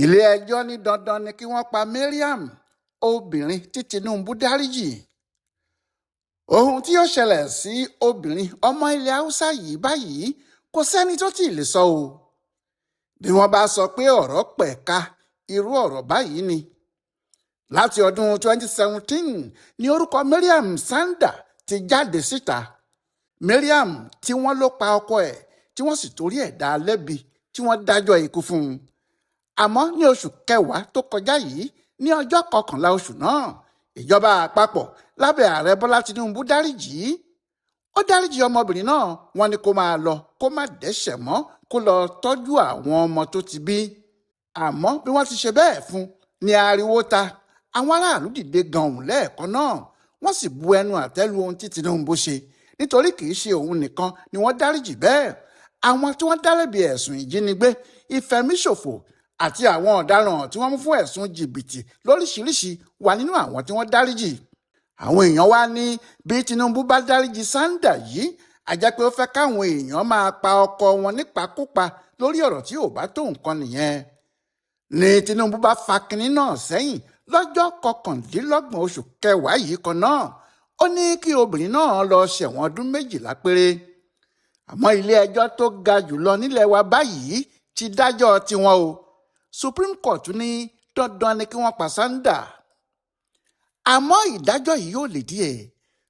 Ilé-ẹjọ́ ní dandan ni kí wọ́n pa Mariam, obìnrin tí Tinubu dáríjì. Ohun tí yóò ṣẹlẹ̀ sí obìnrin ọmọ ilẹ̀ Haúsá yìí báyìí kò sẹ́ni tó tí ì lè sọ o. Bí wọ́n bá sọ pé ọ̀rọ̀ pẹ̀ka, irú ọ̀rọ̀ báyìí ni. Láti ọdún 2017 ni orúkọ Mariam Sanda ti jáde síta. Mariam tí wọ́n ló pa ọkọ ẹ̀, tí wọ́n sì torí ẹ̀ dá a lẹ́bi, tí wọ́n dájọ́ ikú fún un. Àmọ́ ní oṣù kẹwàá tó kọjá yìí, ní ọjọ́ kọkànlá oṣù náà, ìjọba àpapọ̀ lábẹ́ ààrẹ Bọ́lá Tinubu dáríjì í. Ó dáríjì ọmọbìnrin náà, wọ́n ní kó máa lọ, kó má dẹ́ṣẹ̀ mọ́, kó lọ tọ́jú àwọn ọmọ tó ti bí. Àmọ́ bí wọ́n ti ṣe bẹ́ẹ̀ fún ní ariwo ta, àwọn aráàlú dìde gan-an lẹ́ẹ̀kan náà, wọ́n sì bu ẹnu àtẹ́ lu ohun tí Tinubu ṣe, nítorí kì í ṣe òun nìkan ni wọ́n dáríjì bẹ́ẹ̀. Àwọn tí wọ́n dálẹ́bi ẹ̀sùn ìjínigbé, ìfẹ̀míṣòfò àti àwọn ọ̀daràn tí wọ́n mú fún ẹ̀sùn jìbìtì lóríṣiríṣi wà nínú àwọn tí wọ́n dáríjì. Àwọn èèyàn wá ní bí Tinubu bá dáríjì Sanda yìí, a jẹ́ pé ó fẹ́ káwọn èèyàn máa pa ọkọ wọn nípakúpa lórí ọ̀rọ̀ tí ò bá tó nǹkan nìyẹn. Ní Tinubu bá fa kinní náà sẹ́yìn lọ́jọ́ kọkàndínlọ́gbọ̀n oṣù kẹwàá yìí kan náà, ó ní kí obìnrin náà lọ ṣẹ̀wọ̀n ọdún 12 péré. Àmọ́ ilé ẹjọ́ tó ga jùlọ nílẹ̀ wa báyìí ti dájọ́ tiwọn o. Supreme Court ní dandan ni kí wọ́n pa Sanda. Àmọ́ ìdájọ́ yìí yóò lè díẹ̀,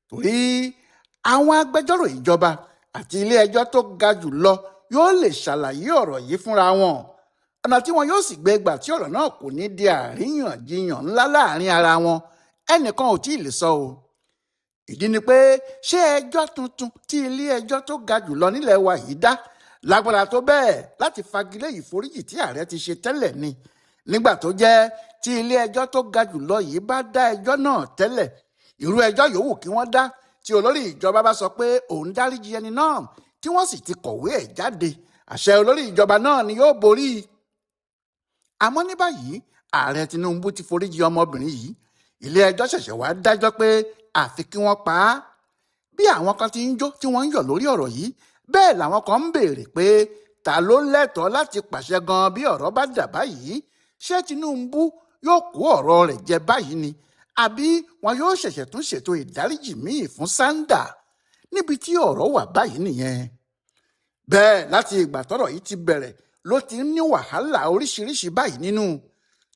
torí àwọn agbẹjọ́rò ìjọba àti ilé ẹjọ́ tó ga jùlọ yóò lè ṣàlàyé ọ̀rọ̀ yìí fúnra wọn. Ọ̀nà tí wọn yóò sì gbé gbà tí ọ̀rọ̀ náà kò ní di àríyànjiyàn ńlá láàrin ara wọn, ẹnìkan ò tí ì lè sọ o. Ìdí ni pé ṣé ẹjọ́ tuntun tí ilé ẹjọ́ tó ga jùlọ nílẹ̀ wa yìí dá lágbára tó bẹ́ẹ̀ láti fagilé ìforíjì tí ààrẹ ti ṣe tẹ́lẹ̀ ni? Nígbà tó jẹ́ tí ilé ẹjọ́ tó ga jùlọ yìí bá dá ẹjọ́ náà tẹ́lẹ̀, irú ẹjọ́ yòówù kí wọ́n dá, tí olórí ìjọba bá sọ pé òun dáríjì ẹni náà, tí wọ́n sì ti kọ̀wé ẹ̀ jáde, àṣẹ olórí ìjọba náà ni yóò borí. Àmọ́ ní báyìí, ààrẹ Tinubu ti foríjì ọmọbìnrin yìí. Ilé ẹjọ́ ṣẹ̀ṣẹ̀ wá dájọ́ pé àfi kí wọ́n pa á. Bí àwọn kan ti ń jó tí wọ́n ń yọ̀ lórí ọ̀rọ̀ yìí, bẹ́ẹ̀ làwọn kan ń béèrè pé ta ló lẹ́tọ̀ọ́ láti pàṣẹ gan bí ọ̀rọ̀ bá dà báyìí? Ṣé Tinubu yóò kó ọ̀rọ̀ rẹ̀ jẹ báyìí ni, àbí wọn yóò ṣẹ̀ṣẹ̀ tún ṣètò ìdáríjì míì fún Sanda? Níbi tí ọ̀rọ̀ wà báyìí nìyẹn. Bẹ́ẹ̀ láti ìgbà tọ́rọ̀ yìí ti bẹ̀rẹ̀ ló ti ń ní wàhálà oríṣiríṣi báyìí nínú,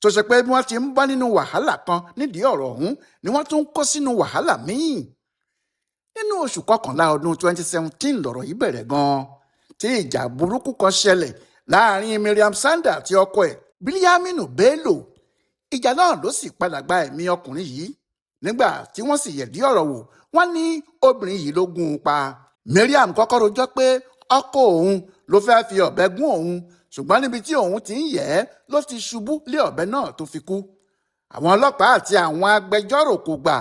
tó ṣe pé bí wọ́n ti ń bọ́ nínú wàhálà kan nídìí ọ̀rọ̀ ọ̀hún ni wọ́n tún kó sínú wàhálà míì. Nínú oṣù kọkànlá ọdún 2017 lọ̀rọ̀ yìí bẹ̀rẹ̀ gan-an, tí ìjà burúkú kan ṣẹlẹ̀ láàrin Mariam Sanda àti ọkọ ẹ̀ Biliaminu Bello. Ìjà náà ló sì padà gba ẹ̀mí ọkùnrin yìí. Nígbà tí wọ́n sì yẹ̀dí ọ̀rọ̀ wò, wọ́n ní obìnrin yìí ló gún un pa. Mariam kọ́kọ́ rojọ́ pé ọkọ òun ló fẹ́ fi ọ̀bẹ gún òun, ṣùgbọ́n níbi tí òun ti ń yẹ̀ ẹ́ ló ti ṣubú lé ọ̀bẹ náà tó fi kú. Àwọn ọlọ́pàá àti àwọn agbẹjọ́rò kò gbà.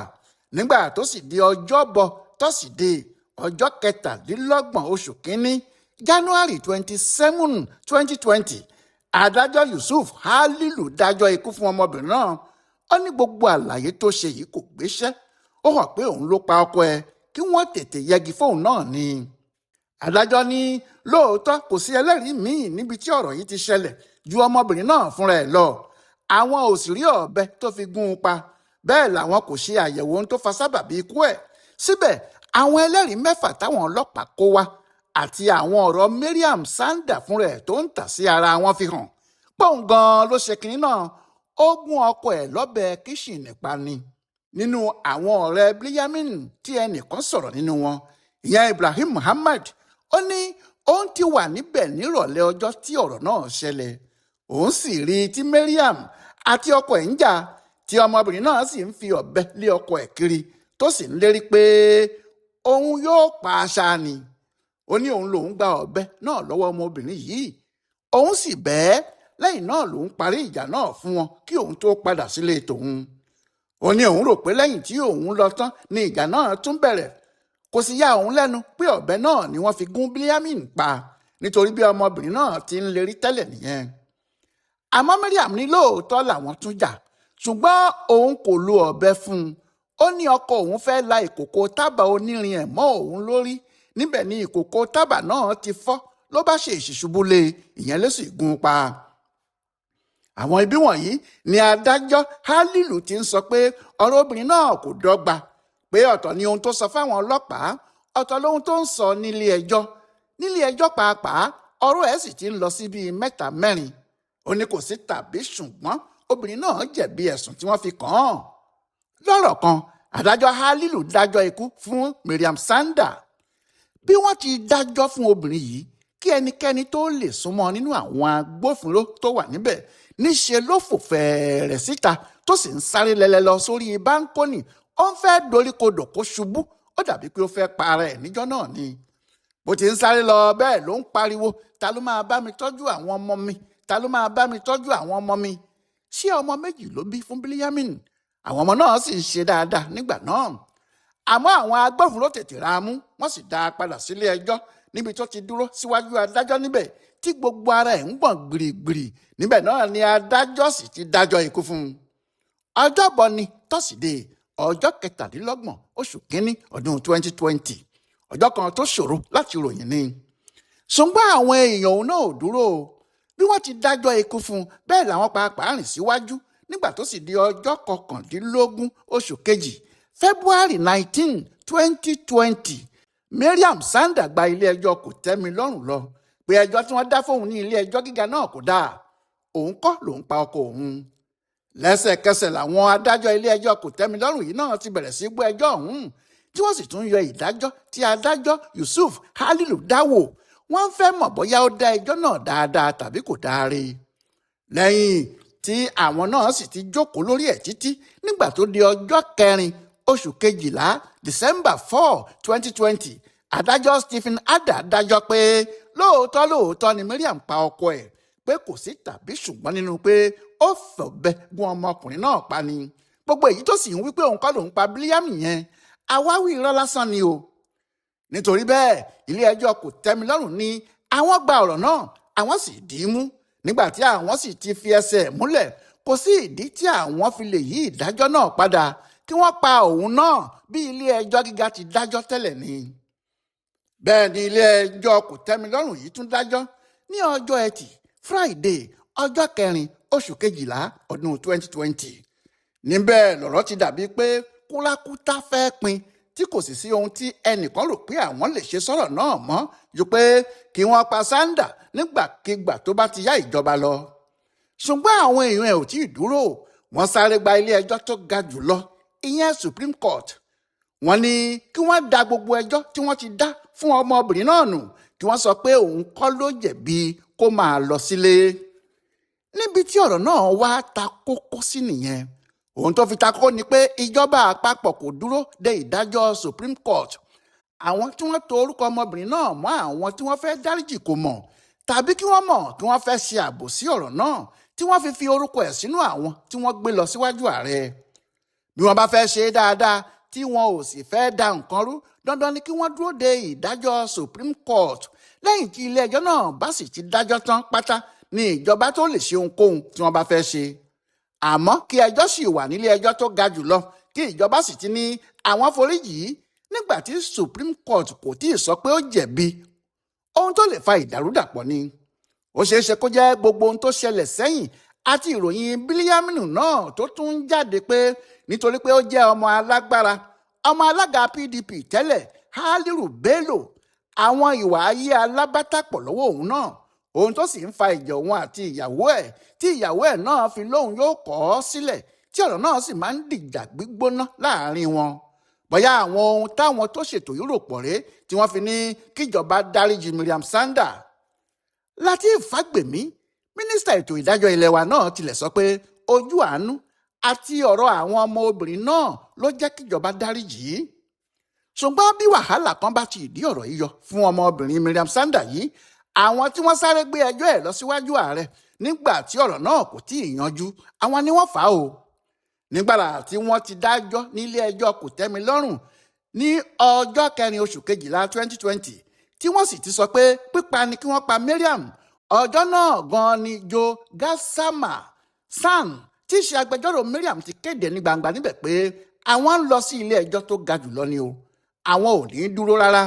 Nígbà tó sì di ọjọ́bọ̀ tọ́sídẹ̀ẹ́ ọjọ́ kẹtàdínlọ́gbọ̀n oṣù kínní, January 27, 2020, adájọ́ Yusuf Halilu dájọ́ ikú fún ọmọbìnrin náà. Ó ní gbogbo àlàyé tó ṣe yìí kò gbéṣẹ́. Ó hàn pé òun ló pa ọkọ ẹ̀, kí wọ́n tètè yẹgi fóun náà ni. Adájọ́ ní lóòótọ́ kò sí ẹlẹ́rìí míì níbi tí ọ̀rọ̀ yìí ti ṣẹlẹ̀ ju ọmọbìnrin náà fúnra ẹ̀ lọ. Àwọn ò sì rí ọ̀bẹ tó fi gún un pa. Bẹ́ẹ̀ làwọn kò ṣe àyẹ̀wò ohun tó fa sábàbí ikú ẹ̀. Síbẹ̀ àwọn ẹlẹ́rìí mẹ́fà táwọn ọlọ́pàá kó wá àti àwọn ọ̀rọ̀ Mariam Sanda fúnra ẹ̀ tó ń tà sí ara wọn fi hàn pọ́ùn gan-an ló ṣe kinní náà. Ó gún ọkọ ẹ̀ lọ́bẹ kíṣìnì pa ni. Nínú àwọn ọ̀rẹ́ Biliamin tí ẹnìkan sọ̀rọ̀ nínú wọn, ìyẹn Ibrahim Muhammad, ó ní òun ti wà níbẹ̀ nírọ̀lẹ́ ọjọ́ tí ọ̀rọ̀ náà ṣẹlẹ̀. Òun sì rí i tí Mariam àti ọkọ ẹ̀ ń jà, tí ọmọbìnrin náà sì ń fi ọ̀bẹ lé ọkọ ẹ̀ kiri, tó sì ń lérí pé òun yóò pa aṣa ni. Ó ní òun lòún gba ọ̀bẹ náà lọ́wọ́ ọmọbìnrin yìí, òun sì bẹ́ẹ̀. Lẹ́yìn náà lòún parí ìjà náà fún wọn kí òun tó padà sílé tòun. Ó ní òun rò pé lẹ́yìn tí òun lọ tán ni ìjà náà tún bẹ̀rẹ̀. Kò sì ya òun lẹ́nu pé ọ̀bẹ náà ni wọ́n fi gún Biliamin pa, nítorí bí ọmọbìnrin náà ti ń lérí tẹ́lẹ̀ nìyẹn. Àmọ́ Mariam ní lóòótọ́ làwọn tún jà, ṣùgbọ́n òun kò lo ọ̀bẹ fún un. Ó ní ọkọ òun fẹ́ la ìkòkò tábà onírin ẹ̀ mọ́ òun lórí. Níbẹ̀ ni ìkòkò tábà náà ti fọ́, ló bá ṣe ìṣìṣubú lé, ìyẹn ló sì gún un pa. Àwọn ibi wọ̀nyí ni adájọ́ Halilu ti ń sọ pé ọ̀rọ̀ obìnrin náà kò dọ́gba, pé ọ̀tọ̀ ni ohun tó sọ fáwọn ọlọ́pàá, ọ̀tọ̀ lohun tó ń sọ nílé ẹjọ́. Nílé ẹjọ́ pàápàá ọ̀rọ̀ ẹ̀ sì ti ń lọ sí bíi mẹ́ta mẹ́rin. Ó ní kò sí tàbí ṣùgbọ́n obìnrin náà jẹ̀bi ẹ̀sùn tí wọ́n fi kàn án. Lọ́rọ̀ kan, adájọ́ Halilu dájọ́ ikú fún Mariam Sanda. Bí wọ́n ti dájọ́ fún obìnrin yìí, kí ẹnikẹ́ni tó lè súnmọ́ nínú àwọn agbófinró tó wà níbẹ̀ níṣe ló fò fẹ̀ẹ̀rẹ̀ síta tó sì ń sáré lẹ́lẹ́ lọ sórí báńkónì. Ó ń fẹ́ doríkodò kó ṣubú, ó dàbí pé ó fẹ́ pa ara ẹ̀ níjọ́ náà ni. Bó ti ń sáré lọ bẹ́ẹ̀ ló ń pariwo, ta ló máa bá mi tọ́jú àwọn ọmọ mi? Ta ló máa bá mi tọ́jú àwọn ọmọ mi? Ṣé ọmọ méjì ló bí fún Bílíyámìn? Àwọn ọmọ náà sì ń ṣe dáadáa nígbà náà. Àmọ́ àwọn agbófinró tètè ra mú, wọ́n sì dá a padà sílé ẹjọ́ níbi tó ti dúró síwájú adájọ́ níbẹ̀ tí gbogbo ara ẹ̀ ń gbọ̀n gbìrìgbìrì. Níbẹ̀ náà ni adájọ́ sì ti dájọ́ ikú fún un. Ọjọ́bọ̀ ni tọ́sídẹ̀ẹ́ ọjọ́ 27 oṣù kínní ọdún 2020, ọjọ́ kan tó ṣòro láti ròyìn ni. Ṣùgbọ́n àwọn èèyàn òun náà ò dúró o. Bí wọ́n ti dájọ́ ikú fún un bẹ́ẹ̀ làwọn pàápàá rìn síwájú nígbà tó sì di ọjọ́ 19 oṣù kejì February 19, 2020, Mariam Sanda gba ilé ẹjọ́ kòtẹ́milọ́rùn lọ pé ẹjọ́ tí wọ́n dá fóun ní ilé ẹjọ́ gíga náà kò dáa, òun kọ́ lòun pa ọkọ òun. Lẹ́sẹ̀kẹsẹ̀ làwọn adájọ́ ilé ẹjọ́ kòtẹ́milọ́rùn yìí náà ti bẹ̀rẹ̀ sí gbọ́ ẹjọ́ ọ̀hún, tí wọ́n sì tún yọ ìdájọ́ tí adájọ́ Yusuf Halilu dáwò. Wọ́n fẹ́ mọ̀ bóyá ó dá ẹjọ́ náà dáadáa tàbí kò dáre. Lẹ́yìn tí àwọn náà sì ti jókòó lórí ẹ̀ títí nígbà tó di ọjọ́ 4 oṣù kejìlá December 4, 2020, adájọ́ Stephen Adda dájọ́ pé lóòótọ́ lóòótọ́ ni Mariam pa ọkọ ẹ̀, pé kò sí tàbí ṣùgbọ́n nínú pé ó fọ̀bẹ gún ọmọkùnrin náà pa ni. Gbogbo èyí tó sì ń wí pé òun kọ́ lòun pa Bílíàmù yẹn, àwáwí irọ́ lásán ni o. Nítorí bẹ́ẹ̀ ilé ẹjọ́ kòtẹ́milọ́rùn ní àwọn gba ọ̀rọ̀ náà, àwọn sì dì í mú. Nígbà tí àwọn sì ti fi ẹsẹ̀ múlẹ̀, kò sí ìdí tí àwọn fi lè yí ìdájọ́ náà padà kí wọ́n pa òun náà bí ilé ẹjọ́ gíga ti dájọ́ tẹ́lẹ̀ ni. Bẹ́ẹ̀ ni ilé ẹjọ́ kòtẹ́milọ́rùn yìí tún dájọ́ ní ọjọ́ ẹtì Friday ọjọ́ 4 oṣù kejìlá ọdún 2020. Níbẹ̀ lọ̀rọ̀ ti dàbí pé kúlákútà fẹ́ pin tí kò sì sí ohun tí ẹnìkan rò pé àwọn lè ṣe sọ̀rọ̀ náà mọ́ ju pé kí wọ́n pa Sanda nígbàkigbà tó bá ti yá ìjọba lọ. Ṣùgbọ́n àwọn èèyàn ẹ̀ ò tí ì dúró, wọ́n sáré gba ilé ẹjọ́ tó ga jù lọ, ìyẹn Supreme Court. Wọ́n ní kí wọ́n da gbogbo ẹjọ́ tí wọ́n ti dá fún ọmọbìnrin náà nù, kí wọ́n sọ pé òun kọ́ ló jẹ̀bi kó máa lọ sílé. Níbi tí ọ̀rọ̀ náà wá ta kókó sí nìyẹn. Ohun tó fi ta kókó ni pé ìjọba àpapọ̀ kò dúró de ìdájọ́ Supreme Court. Àwọn tí wọ́n to orúkọ ọmọbìnrin náà mọ́ àwọn tí wọ́n fẹ́ dáríjì kò mọ̀, tàbí kí wọ́n mọ̀ kí wọ́n fẹ́ ṣe àbòsí ọ̀rọ̀ náà tí wọ́n fi fi orúkọ ẹ̀ sínú àwọn tí wọ́n gbé lọ síwájú ààrẹ. Bí wọ́n bá fẹ́ ṣe é dáadáa tí wọn ò sì fẹ́ da nǹkan rú, dandan ni kí wọ́n dúró de ìdájọ́ Supreme Court. Lẹ́yìn tí ilé ẹjọ́ náà bá sì ti dájọ́ tán pátá ni ìjọba tó lè ṣe ohunkóhun tí wọ́n bá fẹ́ ṣe. Àmọ́ kí ẹjọ́ sì wà nílé ẹjọ́ tó ga jù lọ, kí ìjọba sì ti ní àwọn foríjì yìí nígbà tí Supreme Court kò tí ì sọ pé ó jẹ̀bi. Ohun tó lè fa ìdàrúdàpọ̀ ni. Ó ṣeé ṣe kó jẹ́ gbogbo ohun tó ṣẹlẹ̀ sẹ́yìn àti ìròyìn Bílíàmínú náà tó tún ń jáde pé nítorí pé ó jẹ́ ọmọ alágbára, ọmọ alága PDP tẹ́lẹ̀ Haliru Bello, àwọn ìwà ayé alábátàpọ̀ lọ́wọ́ òun náà, ohun tó sì ń fa ìjà òun àti ìyàwó ẹ̀ tí ìyàwó ẹ̀ náà fi lóhùn yóò kọ̀ ọ́ sílẹ̀, tí ọ̀rọ̀ náà sì máa ń dìjà gbígbóná láàrin wọn. Bóyá àwọn ohun táwọn tó ṣètò yìí rò pọ̀ rèé tí wọ́n fi ní kíjọba dáríjì Mariam Sanda. Lateef Fagbemi, mínísítà ètò ìdájọ́ ilé wa náà tilẹ̀ sọ pé ojú àánú àti ọ̀rọ̀ àwọn ọmọ obìnrin náà ló jẹ́ kíjọba dáríjì í. Ṣùgbọ́n bí wàhálà kan bá ti ìdí ọ̀rọ̀ yìí yọ fún ọmọbìnrin Mariam Sanda yìí, àwọn tí wọ́n sáré gbé ẹjọ́ ẹ̀ lọ síwájú ààrẹ nígbà tí ọ̀rọ̀ náà kò tí ì yanjú, àwọn ni wọ́n fà á o. Nígbàrà tí wọ́n ti dájọ́ nílé ẹjọ́ kòtẹ́milọ́rùn ní ọjọ́ 4 oṣù kejìlá 2020, tí wọ́n sì ti sọ pé pípa ni kí wọ́n pa Mariam, ọjọ́ náà gan-an ni Joe Gassama San tí í ṣe agbẹjọ́rò Mariam ti kéde ní gbangba níbẹ̀ pé àwọn ń lọ sí ilé ẹjọ́ tó ga jùlọ ni o, àwọn ò ní dúró rárá.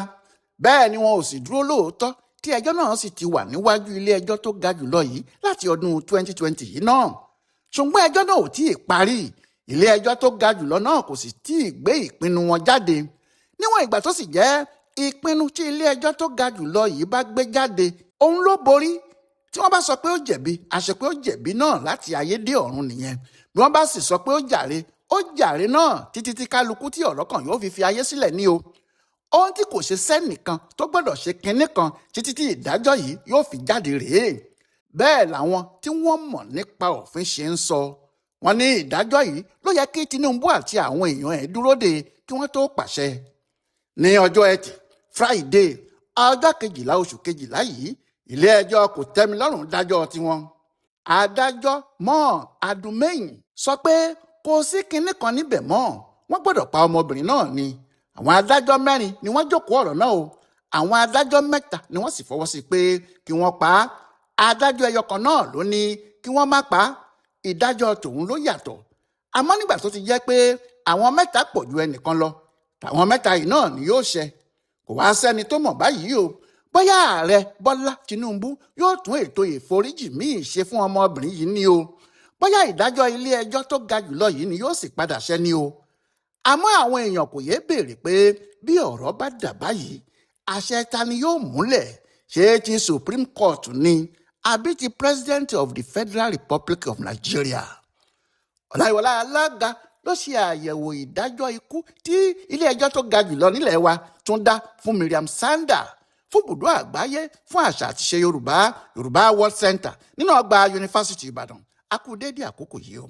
Bẹ́ẹ̀ ni wọn ò sì dúró lóòótọ́. Tí ẹjọ́ náà sì ti wà níwájú ilé ẹjọ́ tó ga jùlọ yìí láti ọdún 2020 yìí náà, ṣùgbọ́n ẹjọ́ náà ò tí ì parí. Ilé ẹjọ́ tó ga jùlọ náà kò sì tí ì gbé ìpinnu wọn jáde. Níwọ̀n ìgbà tó sì jẹ́ ìpinnu tí ilé ẹjọ́ tó ga jùlọ yìí bá gbé jáde, òun ló borí. Tí wọ́n bá sọ pé ó jẹ̀bi, àṣẹ pé ó jẹ̀bi náà láti ayé dé ọ̀run nìyẹn. Bí wọ́n bá sì sọ pé ó jàre, ó jàre náà títí tí kálukú tí ọ̀rọ̀ kan yóò fi fi ayé sílẹ̀ ní o. Ohun tí kò ṣe sẹ́nìkan tó gbọ́dọ̀ ṣe kinní kan títí tí ìdájọ́ yìí yóò fi jáde rèé. Bẹ́ẹ̀ làwọn tí wọ́n mọ̀ nípa òfin ṣe ń sọ. Wọ́n ní ìdájọ́ yìí ló yẹ kí Tinubu àti àwọn èèyàn ẹ̀ dúró de kí wọ́n tó pàṣẹ. Ní ọjọ́ Ẹtì Friday, ọjọ́ 12 oṣù 12 yìí, ilé ẹjọ́ kò tẹ́milọ́rùn dájọ́ tiwọn. Adájọ́ mọ́ Adúmẹ́yìn sọ pé kò sí kinní kan níbẹ̀ mọ́, wọ́n gbọ́dọ̀ pa ọmọbìnrin náà ni. Àwọn adájọ́ 4 ni wọ́n jókòó ọ̀rọ̀ náà o. Àwọn adájọ́ 3 ni wọ́n sì fọwọ́ sí pé kí wọ́n pa á. Adájọ́ ẹyọ kan náà ló ní kí wọ́n má pa á. Ìdájọ́ tòun ló yàtọ̀. Àmọ́ nígbà tó ti jẹ́ pé àwọn 3 pọ̀ ju ẹnìkan lọ, tàwọn 3 yìí náà ni yóò ṣẹ. Kò wá sẹ́ni tó mọ̀ báyìí o bóyá ààrẹ Bọ́lá Tinubu yóò tún ètò ìforíjì míì ṣe fún ọmọbìnrin yìí ni o, bóyá ìdájọ́ ilé ẹjọ́ tó ga jùlọ yìí ni yóò sì padà ṣẹ ni o. Àmọ́ àwọn èèyàn kò yéé béèrè pé bí ọ̀rọ̀ bá dà báyìí, àṣẹ ta ni yóò múlẹ̀? Ṣé ti Supreme Court ni àbí ti President of the Federal Republic of Nigeria? Ọláyíwọlá Alága ló ṣe àyẹ̀wò ìdájọ́ ikú tí ilé ẹjọ́ tó ga jùlọ nílẹ̀ wa tún dá fún Miriam Sanda fún bùdó àgbáyé fún àṣà àtiṣe Yorùbá, Yorùbá World Center, nínú ọgbà Yunifásitì Ìbàdàn. A kú déédéé àkókò yìí o.